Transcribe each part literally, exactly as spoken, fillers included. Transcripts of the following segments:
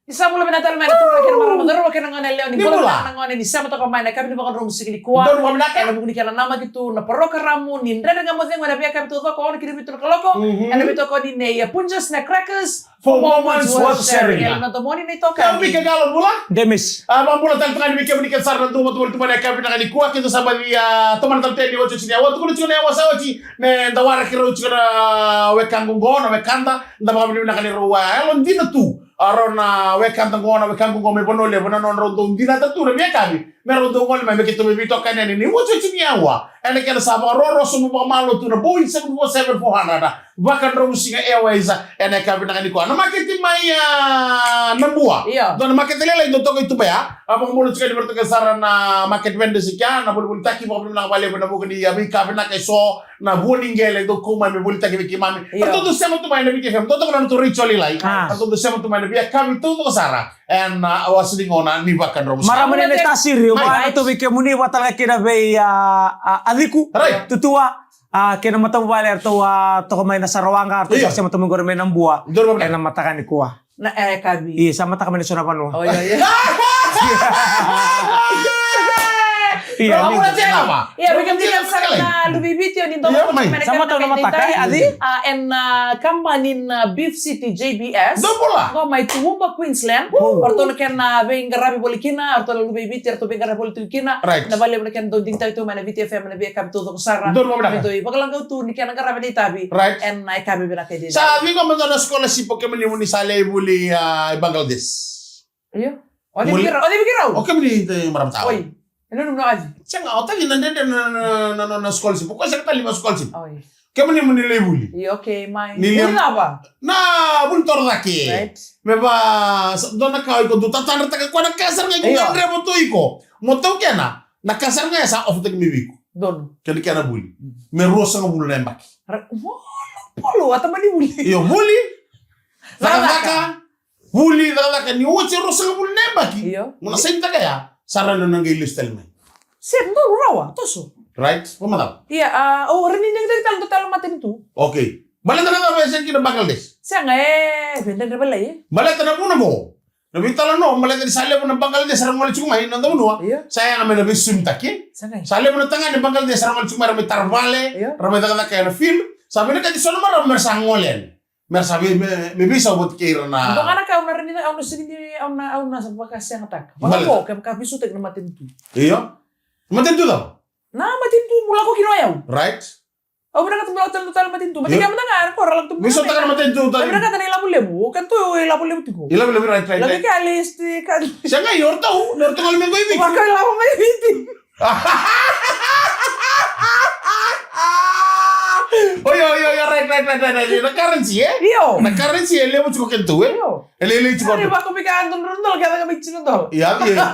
Ni sa bula vinaka tale mai na turaga kei na marama, cauravou kei na gone, yalewa ni bula, na gone ni sema toka mai na yakavi ni vakadromu siga nikua. Donu vakavinaka. Ena vuku ni kena namaki tu na parokaramu ni Dredre Ga Mo Cegu ena veiyakavi taucoko, ono ki na vitu na kaloko. Mhm. Ena veitokoni nei Punjas na Crackers. For moments worth sharing. Ena domoni na itokani. Kau Mika Galo, bula. Demis. A, vakabula tale tu ga yani vei kemuni kece sara na dau votavota tu mai na yakavi vinaka nikua, keitou sa baci, a, tomana tale tu yani otioti ni aua, tukuna tiko na aua sa oti, me da waraki rau tiko na wekaqu qo, na wekada, da vakavinavinaka ni rau a yalodina tu. A, rau na wekada qo, na wekaqu qo mai Vanua Levu, na nodrau dau dinata tu na veiyakavi me rau dau gole mai me keitou mai veitokani yani ni otioti ni aua. Ena kena sa vakarokoroko sobu vakamalua tu na Boeing seven four seven four hundred, Vakadromusiga Airways, ena yakavi vinaka nikua. Na maketi mai, a, Nabua. Io. Dua na maketi lailai dau toka i tuba ya. A, vakabula tiko yani vei ratou kece sara na market vendors i kea, na volivolitaki, vakavinavinaka vakalevu ena vuku ni, a, veika vinaka eso, na vua ni qele dau kau mai me volitaki vei keimami. Io. Ratou dau sema tu mai na Viti F M, dau toka na nodratou retio lailai. A. Ratou dau sema tu mai na veiyakavi taucoko sara. Ena, a, wasa ni gauna ni Vakadromusiga. Marama ni Tasiri, mai. Vaka ratou vei kemuni, vaka tale ga kina vei, a, a, Aciku, right, Tutua, a, kei na matavuvale eratou a toka mai na Sarawaqa, eratou sa sema tu mai qori mai Nabua. Donu vakavinaka. Ena mataka nikua. Na, e, kavi. Io, sa mataka mai na so na vanua. Oi, oi, oi. Io, ni. Ia, vei kemuni kece sara na luve i Viti, o ni dau, io, mai. Sa mataka na mataka, e, Aci? A, ena, a, kabani na Beef City J B S. Dou bula. Qo mai Toowoomba, Queensland. Oh. O ratou na kena veiqaravi voli kina, o ratou na luve i Viti, o ratou veiqaravi voli tu kina. Right. Na vale na kena dau digitaki tu mai na Viti F M na veiyakavi taucoko sara. Donu vakavinaka. Me dau vakalagau tu ni kena qaravi na itavi. Right. Ena yakavi vinaka. Sa vei iko me dua na scholarship o kemuni mo ni sa lai vuli, a, i Bangladesh? Io. O cei vei keirau? O cei vei keirau? O kemuni, e, marama tau. Oi. E nanuma na Aci. Sega, o tagi na dredre na, na, na, na scholarship. O koya sega tale ni vaka scholarship. Oi. Kemuni mo ni lai vuli. Io, okay, mai. Ni lai vuli cava? Na vuli torocake. Right. Me va, sa, dua na ka o iko dau tatadrataka koya na ka sara ga iko gadreva tu iko. Mo taukena, na ka sara ga ya sa offer-taki mai vei iko. Donu. Kena, kena vuli. Mm. Me ruasagavulu na yabaki. Ra-, volo, volo, a tamani vuli. Io, vuli. Cakacaka. Cakacaka. Vuli, cakacaka, ni oti e ruasagavulu na yabaki. Io. Mo na sainitaka ya, sa rawa ni o na qai lesu tale mai. Se donu rawa, toso. Right? Vakamacala. Ia, a, o, rawa ni digitaki tale dua tale matanitu. Okay. Baleta na cava e sega kina Bangladesh? Sega, e, vedredre vale, e. Baleta na vuna qo. Na veitalanoa, baleta ni sa levu na Bangladesh era gole tiko mai na noda vanua. Io. Sa yaga mai na veisumitaki. Sega. Sa levu na tagane Bangladesh era gole tiko mai, ra mai tara vale, io, ra mai cakacaka ena field. Sa vinakati so na marama mera sa gole yani. Mera sa vei, me, me veisau vata kei ira na. Dua ga na ka au na rawa ni, au na sega ni, au na, au na vakasegataka. Baleta. Vaka qo, kevaka veisutaki na matanitu. Io. Matanitu cava? Na matanitu mo lako kina o yau. Right. Au vinakata mo lako tale, tale matanitu. Io. Matanitu mada ga, era ko ra lako tu. Veisutaka na matanitu tale. Au vinakata na iLavo Levu. O keda tu iLavo Levu tiko. iLavo Levu, right, right, right. Lako kina list, ka. Sega, io, ratou, na ratou gole mai qo i Viti. Vaka iLavo mai Viti. Oi, oi, oi, oi, right, right, right, right, right. Na currency, e? Io. Na currency e levu tiko keitou, e? Io. E lailai tiko. Ia, vaka me ka dua na drau na dola, ka caka me tiko na dola. Ia, ia.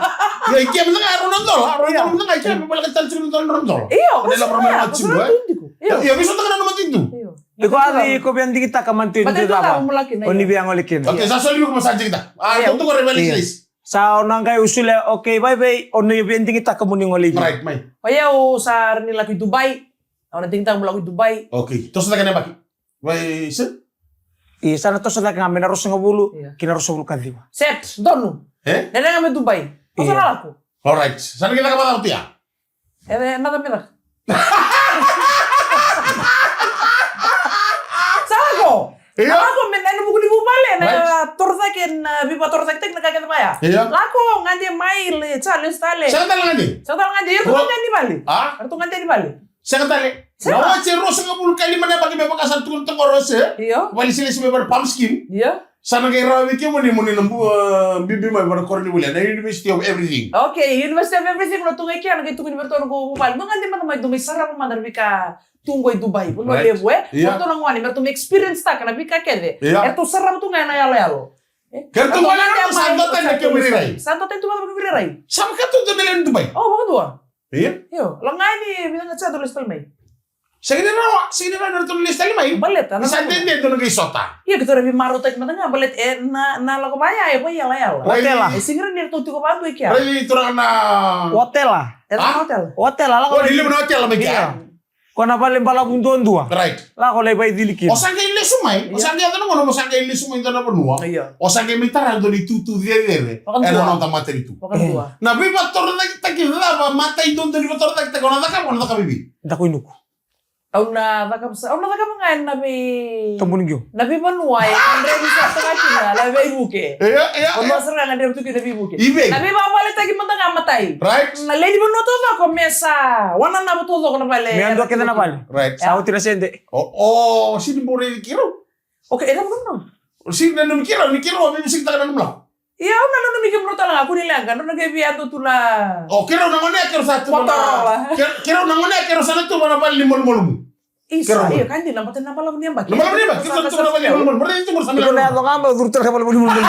Ia, i ke mada ga e rua na dola, rua na dola mada ga i ke, me baleta tale tiko na dola, rua na dola. Io, io, veisotaka na matanitu. Io. Iko Aci, iko via digitaka matanitu cava? Matanitu cava mo lako kina? O ni via gole kina. Okay, sa soli vei iko mo sa digitaka. A, io. Tou, tou qori vei Lis. Sa o na qai usulia, okay, vei, vei, o ni via digitaka mo ni gole i vei? Right, mai. O yau sa rawa ni lako i Dubai. Au na digitaka mo lako i Dubai. Okay, toso cake na yabaki. Vei, se? Io, sa na toso cake ga mai na ruasagavulu, io, ki na ruasagavulu ka ciwa. Set, donu. E? Dredre ga me Dubai. Io. Au sa na lako. Alright, sa na qai caka vakacava tu ya? E, na cava me caka? Sa lako. Io. Na lako me na, ena vuku ni vuvale, na, right, torocake, na veivakatorocaketaki na ka kece vaya. Io. Lako, gade mai, le, sa lesu tale. Sega tale gade? Sega tale gade, eratou gade yani vale. A? Eratou gade yani vale. Sega tale. Sega. Na oti e ruasagavulu ka lima na yabaki me vaka sa tukuna toka qori o se. Io. Vakailesilesi mai vei ira na PALM scheme. Io. Sa na qai rawa vei kemuni mo ni na bu-, a, biubiu mai vei ira na koronivuli, na University of Everything. Okay, University of Everything, na tu ga i kea, na qai tukuni vei iratou na noqu vuvale. Dou gade mada mai, dou mai sarava mada na veika tu qo i Dubai. Vanua levu, e? Right. Io. Eratou na gone, me ratou mai experience taka na veika kece. Io. Eratou sarava tu ga ena yaloyalo. E? Ke ratou gole mai, sa dua tani na kemu irairai. Sa dua tani tu mada na kemu irairai. Sa vaka tu dua na lewe ni Dubai. O, vakadua. Io. Io, lako ga yani, vinaka, sa dou lesu tale mai. Sega ni rawa, sega ni rawa ni ratou lesu tale mai. Baleta, na, sa dede dou na qai sota. Io, keitou na veimarautaki mada ga, baleta, e, na, na lako vaya, e, vakaiyalayala. Otela. E sega ni rawa ni ratou tiko vakadua i kea. Rai turaga na. Otela. E, a? Otela. Otela, lako. O, ni levu na otela mai kea. Io. Ko na vale balavu duadua. Right. Lako lai vaicili kina. O sa qai lesu mai, o sa qai yaco na gauna mo sa qai lesu mai dua na vanua. Io. O sa qai mai tara dua na itutu cecere. Vakadua. Ena noda matanitu. Vakadua. Na veivatorocaketaki cava matai dodonu ni vatorocaketaki o na cakava, o na cakava i vei? Dakuinuku. Au na cakava sa, au na cakava ga ena vei. Tobo ni qio. Na veivanua e gadrevi sara toka kina na veivuke. Io, io. Vanua sara ga gadrevi tu kina na veivuke. I vei? Na veivakavaletaki mada ga matai. Right. Na lewe ni vanua taucoko me sa wananavu taucoko na vale. Me yadua kece na vale. Right. Sa oti na sede. O, o, sini bore ni kirau. Okay, e cava na. Sini nanumi kirau, ni kirau, me sini taka nanumi lako. Ia, au na nanumi kemudrau tale ga, kua ni leqa, drau na qai via yadua tu na. O, keirau na gone, keirau sa tuva na. Motorola. Ke-, keirau na gone, keirau sa na tuva na vale ni malumalumu. Isa, ia, ka dina, baleta na balavu ni yabaki. Na balavu ni yabaki, keirau sa na tuva na vale ni malumalumu. Baleta ni tuva na vale ni malumalumu. Iko na yaco ga, ma curu tale ka vale ni malumalumu.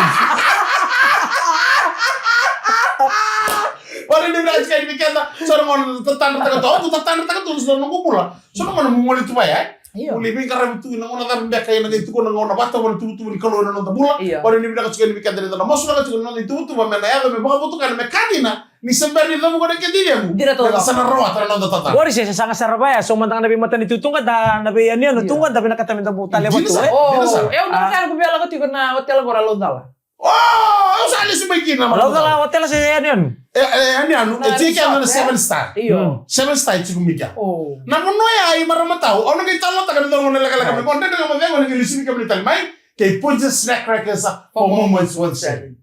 Vale ni vale ni keda, sa na gone, tatadrataka tu, au tatadrataka tu, sa na noqu bula. Sa na gone mo gole tu vaya, e? Io. Mo lai veiqaravi tu ena gauna cava beka ena qai tukuna na gauna vakatau na tuvatuva ni Kalou ena noda bula. Io. Ora ni vinaka tiko yani vei keda ni da na masulaka tiko na noda ituvatuva me na yaco me vakavotukana me ka dina ni se bera ni cavuka na keda icegu. Dina toka. Sa na rawata na noda tatara. Qori se sasaga sara vaya, so mada ga na veimatanitu tu ga da na veiyanuyanu tu ga da vinakata me da bau taleva tu, e? Dina sara. O, dina sara. E, au na ka qo bau lako tiko na otela qo ra Laucala. O, au sa lesu mai kina. Laucala otela se yanuyanu? E, e, yanuyanu. E tiko kina na Seven Star. Io. Seven Star e tiko mai kea. O. Na vanua ya i Maramatau, au na qai talanoataka na dua na gauna lekaleka mai qo, dredre ga mo cegu, au na qai lesu mai kemuni tale mai kei Punjas Snack Crackers for moments worth sharing.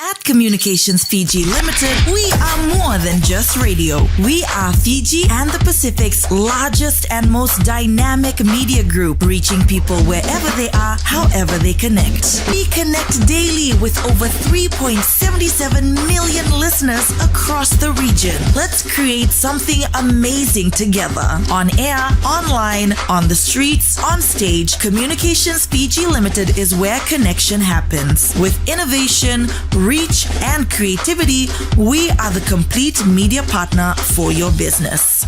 At Communications Fiji Limited, we are more than just radio. We are Fiji and the Pacific's largest and most dynamic media group, reaching people wherever they are, however they connect. We connect daily with over three point seven seven million listeners across the region. Let's create something amazing together. On air, online, on the streets, on stage, Communications Fiji Limited is where connection happens. With innovation, reach, and creativity, we are the complete media partner for your business.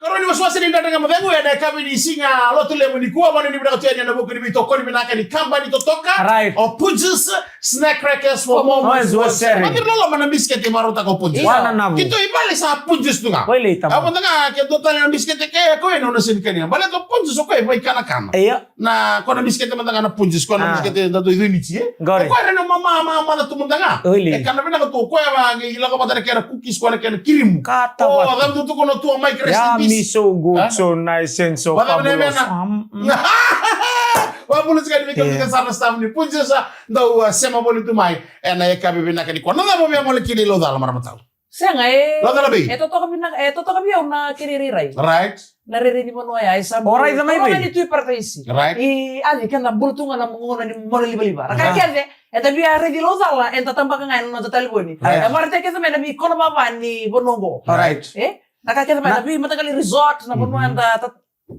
Karua ni wasewase ni Dredre Ga Mo Cegu ena yakavi ni siga Lotulevu nikua, vaka ni vinaka tu yani ena vuku ni veitokoni vinaka ni kabani totoka. Right. O Punjas Snack Crackers for moments worth sharing. Vakacegu loloma na bisikete marautaka o Punjas. Wana na vu. Keitou i vale sa Punjas tu ga. Au mada ga ke dua tale na bisikete ke ko ena ona seni kania. Baleta o Punjas o koya e vaikanakana. Io. Na, ko na bisikete mada ga na Punjas, ko na bisikete da dui duiniti, e? Qori. O koya e raica mama, mama, mama tu mada ga. Oi, e kana vinaka tu, o koya va qai lako vata na kena cookies, ko na kena kirimu. Kata vata. O, cava tu, tu ko na tua mai, rest in peace. Yummy, so good, so nice and so fabulous. Vabula tiko ni veikamika sara na staff ni Punjas, dau, a, sema voli tu mai ena yakavi vinaka nikua. Na cava via gole kina i Laucala, Maramatau? Sega, e. Laucala vei? E totoka vei na, e totoka vei au na kena irairai. Right. Na rairai ni vanua ya, e sa. O raica mai vei? Ni Tui Parataisi. Right. I, a, ni kena bula tu ga na gauna ni mona livaliva. Na ka kece, eda via raici Laucala, eda tabaka ga ena noda talevoni. Right. E vakaraitaki kece mai na veikoro vava ni vanua oqo. Right. E? Na ka kece mai na veimataqali resort, na vanua eda ta-,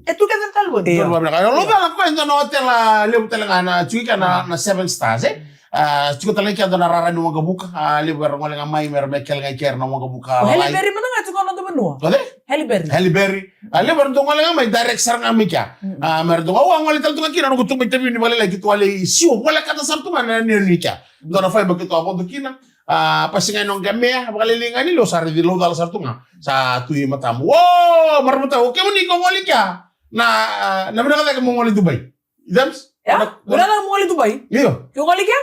e tu kece na talevoni. Io. Laucala ko e dua na otela levu tale ga na tiko kina na, na Seven Stars, e? A, tiko tale ga kina na rara ni waqavuka, a, levu era gole ga mai, me ra mai kele ga i kea na waqavuka. O Halle Berry mada ga tiko na noda vanua. O cei? Halle Berry. Halle Berry. A, levu era dau gole ga mai, direct sara ga mai kea. A, me ra dau, au a gole tale tu ga kina, noqu tu mai Taveuni vakalailai keitou a lai siwa, volekata sara tu ga na yanuyanu i kea. Dua na faiva keitou a vodo kina. A, pasi ga ena qamea, vakalailai ga ni levu sa raici Laucala sara tu ga. Sa tu i matamu. O, Maramatau, o kemuni ko gole i kea. Na, a, na vinaka cake mo gole i Dubai. James? Ya? Vinaka cake mo gole i Dubai? Io. Ke gole i kea?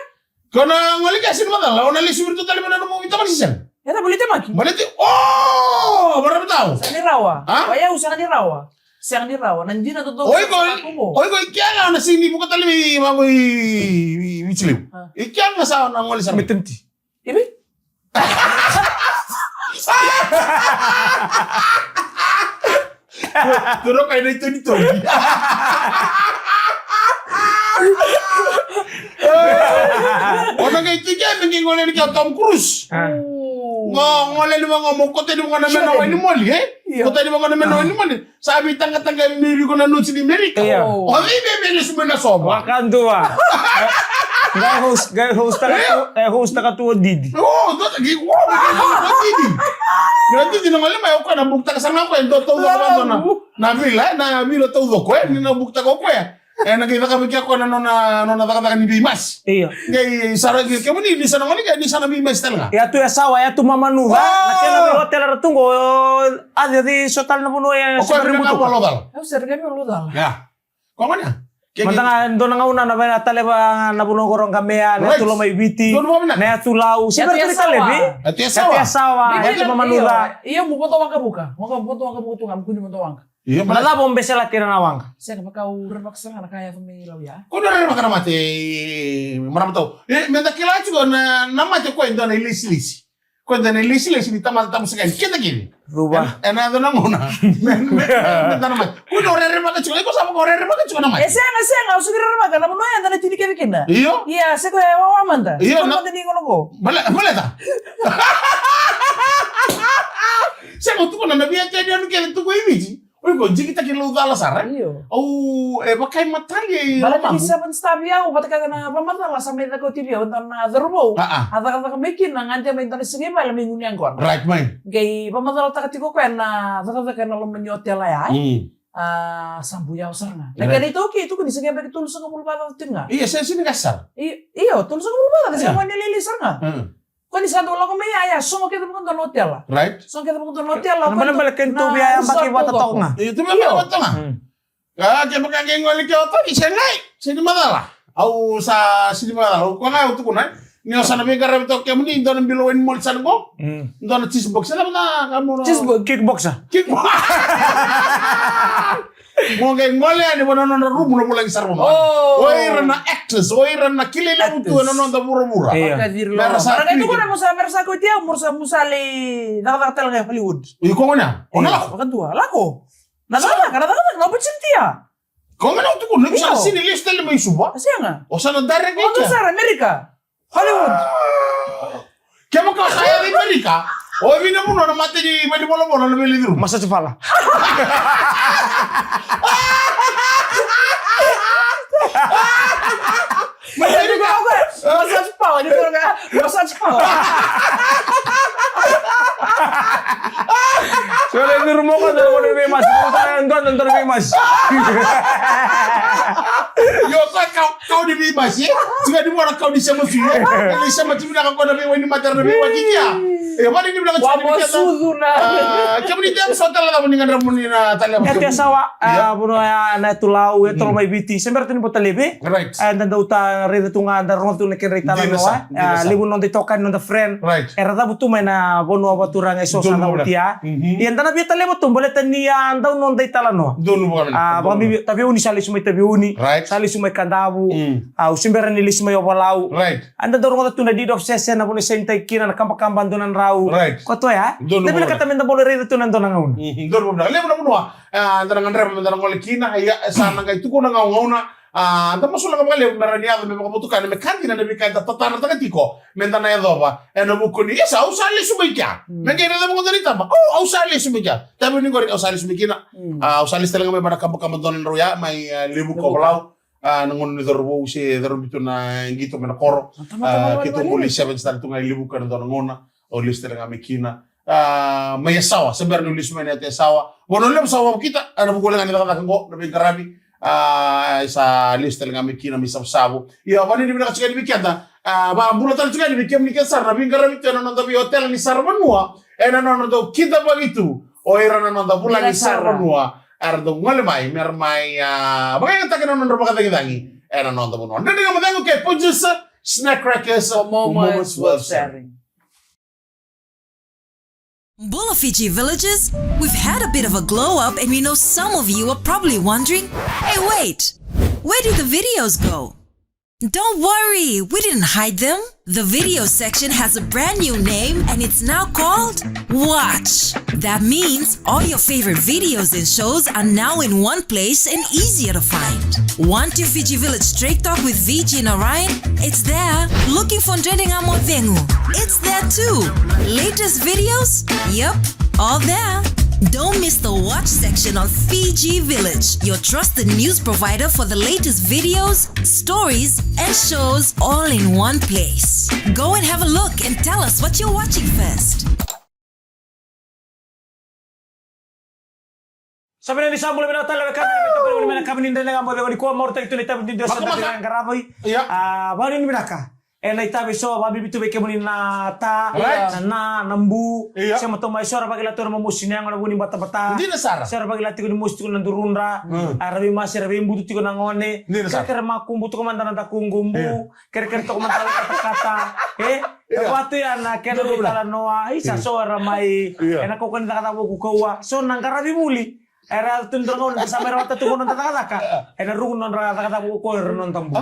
Ke na gole i kea, sega ni macala, o na lesu vei iratou tale mai na nomu itemaki se sega? E na voli itemaki? Baleti, o, Maramatau. Sega ni rawa. A? O yau sega ni rawa. Sega ni rawa. Na dina totoka. O iko, o iko i kea ga na sega ni vuka tale mai vaqo i, i, i Viti Levu. A. I kea ga sa na gole sara. Maternity. I vei? Toro kai na itonitoni. O na qai tiko me qai gole ni kea o Tom Cruise. A. Qo gole ni vaqo mo kota ni vaqo na mena wai ni moli, e? Io. Kota ni vaqo na mena wai ni moli. Sa veitaqataqa e Merika na noti ni Merika. Io. O cei me lesu mai na sova? Vakadua. Qai host, qai host taka tu, qai host taka tu o Didi. O, dua taki, o, qai host taka tu o Didi. Na Didi na gole mai o koya na bukitaka sara ga o koya, dua taucoko vakadua na, na vila, na vila taucoko, e, ni na bukitaka o koya. E na qai cakava kea koya na nona, nona cakacaka ni veimasi. Io. Qai sa raici kemuni ni sa na gone qai ni sa na veimasi tale ga. E a tu e Yasawa, e a tu Mamanuca. Oh! Na kena vei otela ra tu qo, a cei, cei so tale na vanua e... O koya vei na ka mo laucala. Au sere qai mo laucala. Ia. Ko gona. Mada ga dua na gauna na vei na taleva na vanua qo ro Qamea, na tu lo mai Viti. Na Yatu Lau. Se bera tu ni talevi. Yatu Yasawa. Yatu Yasawa, Yatu Mamanuca. Io, mo vodo waqa vuka. Mo vodo waqa vuka tu ga, mo kua ni vodo waqa. Io, na cava o besela kina na waqa? Sega, vaka au rerevaka sara ga na ka yaco mai Lauya. Ko na rerevaka na mate, marama tau. E, meda kila tiko na, na mate ko e dua na ilesilesi. Ko e dua na ilesilesi ni tamata tabu sega ni keda kece. Ruva. E, e na yaco na gauna. Me, me, me da na mate. Ko na rerevaka tiko, iko sa vaka rerevaka tiko na mate. E sega, sega, au sega ni rerevaka, na vanua ya da na tini kece kina. Io. Ia, se ko e wawa mada. Io, se ko na mada ni gauna qo. Bale, baleta. Sega, au tukuna na via kece, anu kece tuku i Viti. O iko jikitaki laucala sara, e? Io. Au, e vaka e matali e lomaqu. Baleta ni seven star vei au, vata kece na vakamacala sa mai caka oti vei au, e dua na cauravou. A, a. A cakacaka mai kina, gade mai dua na siga i vale mai gunu yaqona. Right, mai. Qai vakamacalataka tiko o koya na cakacaka ena loma ni otela ya, e? Mm. A, sa bui au sara ga. Na kena iTaukei, tukuni sa qai yabaki tolusagavulu vakacaca tiko ga. Io, se sini ga sara. I, io, tolusagavulu vakacaca, se gone lailai sara ga. Mm. Ko ni sa dau lako mai ya, ya, sogo kece vakadua na otela. Right. Sogo kece vakadua na otela. Na balebale kena tou via yabaki vata toka ga. Io, tou via yabaki vata toka ga. Mm. A, kevaka qai gole ke o Toni, se qai, se ni macala. Au sa, se ni macala. Au koya ga au tukuna, e. Ni o sa na veiqaravi toka kemuni, dua na bilo wai ni moli sa na qo. Mm. Dua na cheese box. Sa na mada, ka mo na cheese box. Kickboxer. Kickbox. Mo qai gole yani vua na nodra rumu na vulagi sara vua. Oh. O ira na actors, o ira na kilai levu tu ena noda vuravura. Io. Mera sa, mera sa kauti au, mera sa, mera sa lai cakacaka tale ga i Hollywood. Io, ko gona? O na lako? Vakadua, lako. Na cakacaka, na cakacaka, na opportunity ya. Ko gona au tukuna, iko sa sini lesu tale mai Suva. Sega. O sa na direct. O tu sara America. Hollywood. Kevaka o sa yaco i Amerika, o vei na vanua na mate ni valenivolavola na veilai curu? Massage parlour. Massage parlour, ni toro ga, massage parlour. So le curu mo ka dua na veimasi, mo sa dua na veimasi. Io, sa kau Kau ni veimasi, e? Tiko ni vua na kau ni sema sui, e? Ni sema tu vinaka ko na veiwai ni mate, na veiwai kikia. E, vale ni vinaka tiko ni keda. Wa mo sucu na. A, kemuni dau sa tale cava ni gadreva moni na tale. Yatu Yasawa, a, vanua ya na Yatu Lau, e toro mai Viti. Se bera tu ni bau talevi. Right. A, da dau ta raica tu ga, da rogoca tu na kedra italanoa. Dina sa, dina sa. A, levu noda itokani, noda friend. Right. Era cavu tu mai na vanua vakaturaga e so sa na utia. Mhm. Ia da na via taleva tu, baleta ni a dau noda italanoa. Donu vaka. A, vakabibi, Taveuni sa lesu mai Taveuni. Right. Sa lesu mai Kadavu. Mm. A, au se bera ni lesu mai Ovalau. Right. A da dau rogoca tu na deed of cession, na vanua e sainitaki kina, na kabakaba, dua na drau. Right. Koto ya. Donu vaka. Da vinakata me da bau raica tu na dua na gauna. Mhm. Donu vaka. Levu na vanua. A, da na gadreva me da na gole kina. Ia, sa na qai tukuna ga o gauna. A, da masulaka vakalevu me rawa ni yaco me vakavotukana, me ka dina na veika eda tatanataka tiko, me da na yacova ena vuku ni, ia sa, au sa lesu mai kea. Mm. Me qai raica vakaoqo ni taba, o, au sa lesu mai kea. Taveuni qori, au sa lesu mai kina. Mm. A, au sa lesu tale ga mai vua na kabakaba, dua na drau ya, mai, a, Levuka, Levuka. Ovalau. A, na gauna ni cauravou se cauravou bitu na qito mai na koro. A, keitou qoli seven star tu ga i Levuka ena dua na gauna. Au lesu tale ga mai kina. A, mai Yasawa, se bera niu lesu mai na yatu Yasawa. Vanua levu sa wavokita, a, na vuku wale ga ni cakacaka qo, na veiqaravi. A, sa lesu tale ga mai kina mai Savusavu. Ia, vakanuinui vinaka tiko yani vei keda. A, vakabula tale tiko yani vei kemuni kece sara na veiqaravi tu ena noda veiotela ni saravanua. Ena nona dau kidavaki tu o ira na noda vulagi saravanua. Era dau gole mai, mera mai, a, vakayagataka na nodra vakacagicagi ena noda vanua. Dredre Ga Mo Cegu kei Punjas, Snack Crackers, moments worth sharing. Bula Fiji villagers, we've had a bit of a glow up and we know some of you are probably wondering, "Hey, wait, where did the videos go?" Don't worry, we didn't hide them. The video section has a brand new name and it's now called Watch. That means all your favorite videos and shows are now in one place and easier to find. Want your Fiji Village Straight Talk with Viji and Orion? It's there. Looking for Dredre Ga Mo Cegu? It's there too. Latest videos? Yep, all there. Don't miss the Watch section on Fiji Village, your trusted news provider for the latest videos, stories, and shows all in one place. Go and have a look and tell us what you're watching first. Sa vinaka ni sa bula vinaka tale vei kemuni, vei kemuni na kemuni dredre ga mo cegu ni kua, marautaki tu na itavi ni dua sa dredre ga qaravi. Ia. A, vanuinui vinaka. E na itavi so, vabibi tu vei kemuni na ta, right, na na, na bu. Ia. Se matou mai so ra vakila tu na momosi na yago na vu ni batabata. Dina sara. Se ra vakila tiko ni mosi tiko na durudra. Mm. A, ra veimasi, ra veibutu tiko na gone. Dina sara. Kerekere makubu tiko mada na dakuqubu. Ia. Kerekere toko mada na katakata. E? Ia. E vatu ya na kena veitalanoa. Isa, so era mai. Ia. E na kaukaua ni cakacaka vou ko kaua. So na qaravi vuli. Era tu ni dra gauna sa mai rawata tu ko noda cakacaka. E na ruku nodra cakacaka vou ko era noda bu.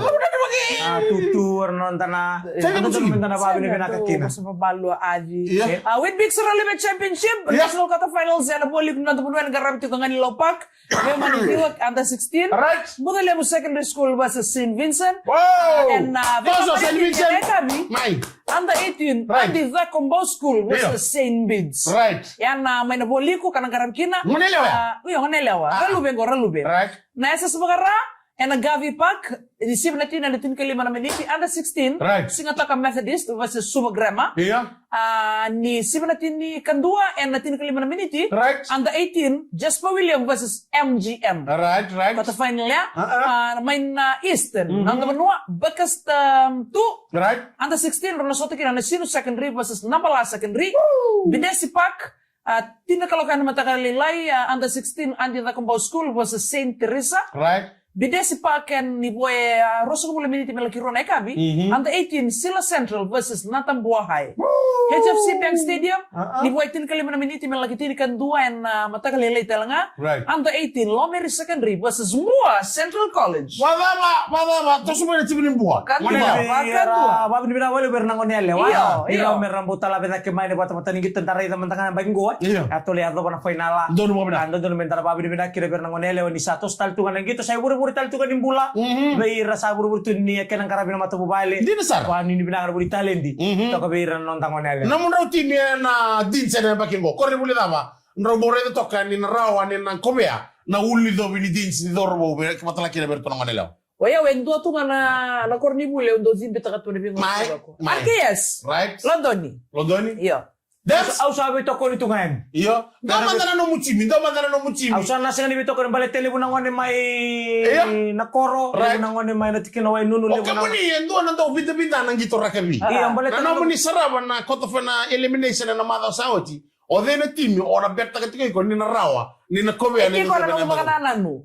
A, tutu era noda na. Sa dodonu meda na vavinavinaka kina. Sa vabalua avi. Ia. A, Weet-Bix Rugby Championship, ia, National Quarter Finals, e na voli noda vanua e na qaravi tiko ga ni Lau Park. Veimanidila under sixteen. Right. Bucalevu Secondary School versus Saint Vincent. Wow. And, uh, Toso, Saint Vincent. Mai. Under eighteen. Right. Adi Cakobau School versus Saint Bede's. Right. Ia na mai na voli ko ka na qaravi kina. Gonelewa. Uh, io, Gonelewa. Ah. Raluvei qo, Raluvei. Right. Na S S Vakara, e na Garvey Park, ni sivi na tini, e na tinikalima na miniti, under sixteen. Right. Sigatoka Methodist versus Suva Grammar. Ia. A, ni sivi na tinikadua, e na tinikalima na miniti. Right. Under eighteen, Jasper William versus M G M. Right, right. Quarter final ya. Uh-uh. A, mai na Eastern. Mhm. Noda vanua, Buckhurst, um, two. Right. Under sixteen, rau na sota kina na Sinu Secondary versus Nabala Secondary. Woo! Bidesi Park, a, tini na kaloko ya na mataka lailai, a, under sixteen, Adi Cakobau School versus Saint Teresa. Right. Bidesi Park e ni vo e, a, ruasagavulu na miniti me laki rua na yakavi. Mhm. Under eighteen, Sila Central versus Natabua High. Woo! H F C Bank Stadium, uh-uh, ni vo e tinikalima na miniti me laki tinikadua e na, a, mataka lailai tale ga. Right. Under eighteen, Lomeri Secondary versus Bua Central College. Vacava, vacava, toso mai na timi ni Bua. Vakadua, vakadua. Vavinavinaka vakalevu vei ira na goneyalewa. Io, io. Ni rau me ra bau tala vei cake mai na vatavata ni qito da raica mada ga na yabaki qo. Io. A, tolu yacova na fainala. Donu vakavinaka. A, dodonu meda na vavinavinaka kina vei ira na goneyalewa ni sa toso tale tu ga na qito, sa ivurevure tale tu ga ni bula. Mhm. Vei ira sa vurevure tu ni kena qaravi na matavuvale. Dina sara. Vanuinui vinaka na vu ni taledi. Mhm. Toka vei ira na noda goneyalewa. Nomudrau timi e na Deans e na yabaki qo. Koronivuli cava? Drau bau raica toka ni na rawa ni na kovea na ulu ni covi ni Deans ni cauravou vei, vata kina vei iratou na goneyalewa. O yau e dua tu ga na, na koronivuli au dau cibitaka tu na veigauna. Mai, mai. R K S. Right. Lodoni. Lodoni. Io. Au sa veitokoni tu ga yani. Io. Dua mada na nomu timi, dua mada na nomu timi. Au sa na sega ni veitokoni baleta e levu na gone mai, io, na koro, right, levu na gone mai na tikina Wainunu, o levu na kemuni e dua na dau vidavida na qito rakavi. Io, baleta na nomuni sarava na quarter final elimination e na macawa sa oti. O cei na timi o na betaka tiko iko ni na rawa, ni na kovea, ni na kovea na nomu vakanananu.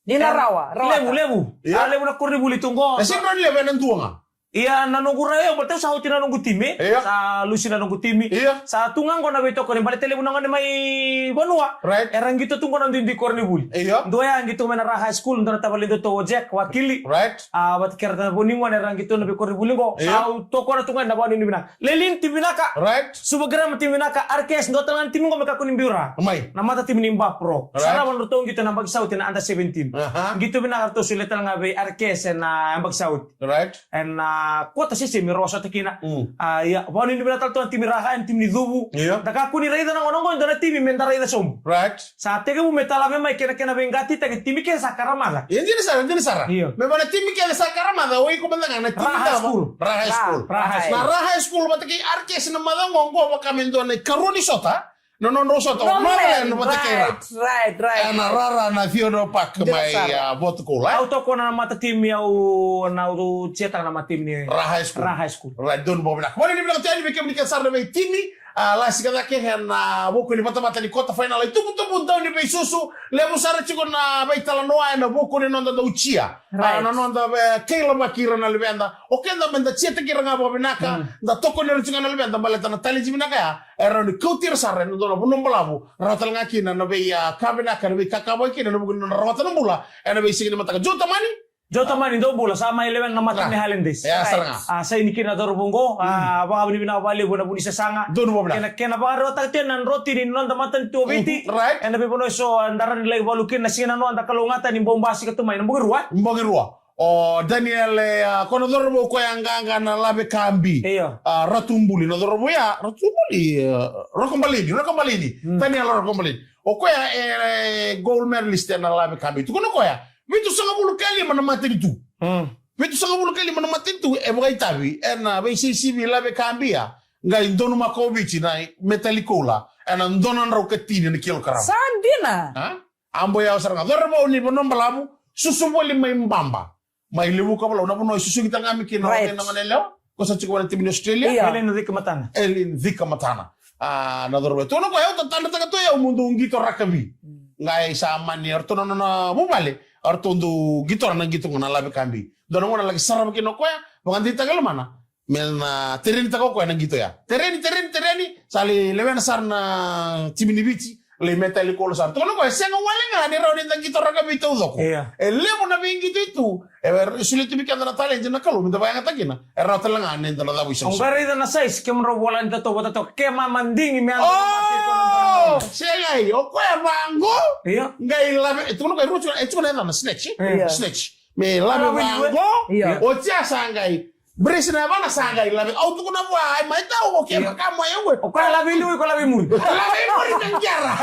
Ni na rawa, rawa. Levu, levu. Ia. A, levu na koronivuli tu qo. E sega ni levu, e na dua ga. Ia, na noqu rawa, baleta au sa oti na noqu timi. Ia. Sa lusi na noqu timi. Ia. Sa tu ga qo na veitokoni baleta levu na gone mai vanua. Right. Era qito tu qo na duidui koronivuli. Ia. Dua ya qito mai na Ra High School, dua na tavale dua tu o Jack, wakili. Right. A, vata kei ira na vo ni gone era qito na veikoronivuli qo. Ia. Sa au tokona tu ga na vanuinui vinaka. Lelean, timi vinaka. Right. Suva Grammar, timi vinaka. R K S, dua tale ga na timi qo me kakua ni biu ra. Mai. Na matatimi ni Ba Pro. Right. Sa rawa nodratou qito na yabaki sa oti na under seventeen. Aha. Qito vinaka ratou, solia tale ga vei R K S na yabaki sa oti. Right. E na, a, quarter session me rau sota kina. Mm. A, ia, vanuinui vinaka tale tu na timi Ra High, na timi ni Cuvu. Ia. Da kakua ni raica na gauna qo e dua na timi me da raica sobu. Right. Sa tekivu me talave mai kei na kena veiqatitaki timi kece sa karamaca. Ia, dina sara, dina sara. Io. Me vaka na timi kece sa karamaca, o iko mada ga na timi Ra High School. Ra High School. Ra High School. Na Ra High School vata kei R K S na macawa qo, qo vaka me dua na ikarua ni sota. Na nodrau sota o Northland vata kei ra. Right, right, right. E na rara na Theodore Park mai, a, Votukula. Au tokona na matatimi, au na, au cheer-taka na matatimi ni Ra High School. Ra High School. Right, donu vakavinaka. Vanuinui vinaka tu yani vei kemuni kece sara na veitimi. A, lasika cake e na vuku ni vatavata ni quarter final, itubutubu dau ni veisusu, levu sara tiko na veitalanoa e na vuku ni noda dau cheer. Right. A, na noda, e, kailavaki ira na luveda. O keda me da cheer-taki ira ga vakavinaka, mm, da tokoni ira tiko ga na luveda, baleta na talent vinaka ya e rawa ni kauti ira sara e na dua na vanua balavu, rawa tale ga kina na vei, a, ka vinaka, na veikakavaki kina e na vuku ni nodra rawata na bula e na veisiga ni mataka. Joe Tamani? Joe Tamani, dou bula, sa mai lewena na mata ni Highlanders. Ia, sara ga. A, saini kina na cauravou qo, a, vakavinavinaka vakalevu e na vu ni sasaga. Donu vakavinaka. Kena, kena vakarautaka tiko na drotini ni noda matanitu o Viti. Mhm, right. E na veivanua eso, a, da rawa ni lai valu kina na siga nanoa da kalougata ni bau basika tu mai na bogi rua. Bogi rua. O Daniel, e, a, ko na cauravou koya qaqa na Lavekabi. Io. A, Ratubuli, na cauravou ya, Ratubuli, e, Rokobalini, Rokobalini. Mm. Daniel Rokobalini. O koya e, e gold medalist e na Lavekabi. Tukuna o koya, vitusagavulu ka lima na matanitu. Mm. Vitusagavulu ka lima na matanitu e vakaitavi e na veisisivi Lavekabi ya. Qai donumaka o Viti na metali koula e na dua na drau ka tini na kilokarama. Sa dina. A? A boi yawa sara ga. Cauravou ni Vanuabalavu, susu voli mai Baba. Mai Levuka, Valau, na vanua e susugi tale ga mai kina o cei na gone yalewa? Ko sa tiko vua na timi ni Australia? Io. Elaine Cikamatana. Elaine Cikamatana. A, na cauravou. Tukuna o koya, au tatadrataka tu o yau meu dau qito rakavi. Qai sa mani, o ratou na nona vuvale, o ratou dau qitora na qito qo na lave ka bi. Dua na gauna laki sarava kina o koya, vakadeitaka e lomana me na terenitaka o koya na qito ya. Tereni, tereni, tereni, sa lai lewena sara na timi ni Viti, lai metali kolo sara. Tukuna o koya, sega wale ga ni rawa ni da qito rakavi taucoko. Io. E levu na veiqito e tu, e solia tu vei keda na taledi na Kalou me da vakayagataka kina. E rawa tale ga ni da na cavuisa. Au qai raica na size, kemudrau vola ni tatou vata toka, keimami digi me yaco na mate. Oh! Segai, o koya vaqo. Io. Qai lave, e tukuna o koya, e tukuna e na snatch, eh? Io. Snatch. Me lave vaqo. Io. Oti ya sa qai brace na yavana, sa qai lave. Au tukuna vua, ai mai tau, o ke vaka mo e ue. O koya lave i liu, o koya lave i muri. Lave i muri me qera.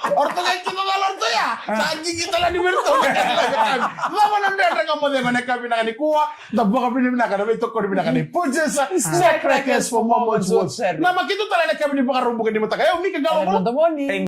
O ratou qai kina lalo o ratou ya. Sa qiki tale ni vei ratou. Vava na dredre ga mo cegu ena yakavi vinaka nikua. Da vakavinavinaka na veitokoni vinaka ni Punjas Snack Crackers for Moments Worth. Na makita tale ena yakavi ni Vakaraubuka ni mataka. Eu Mika Galo.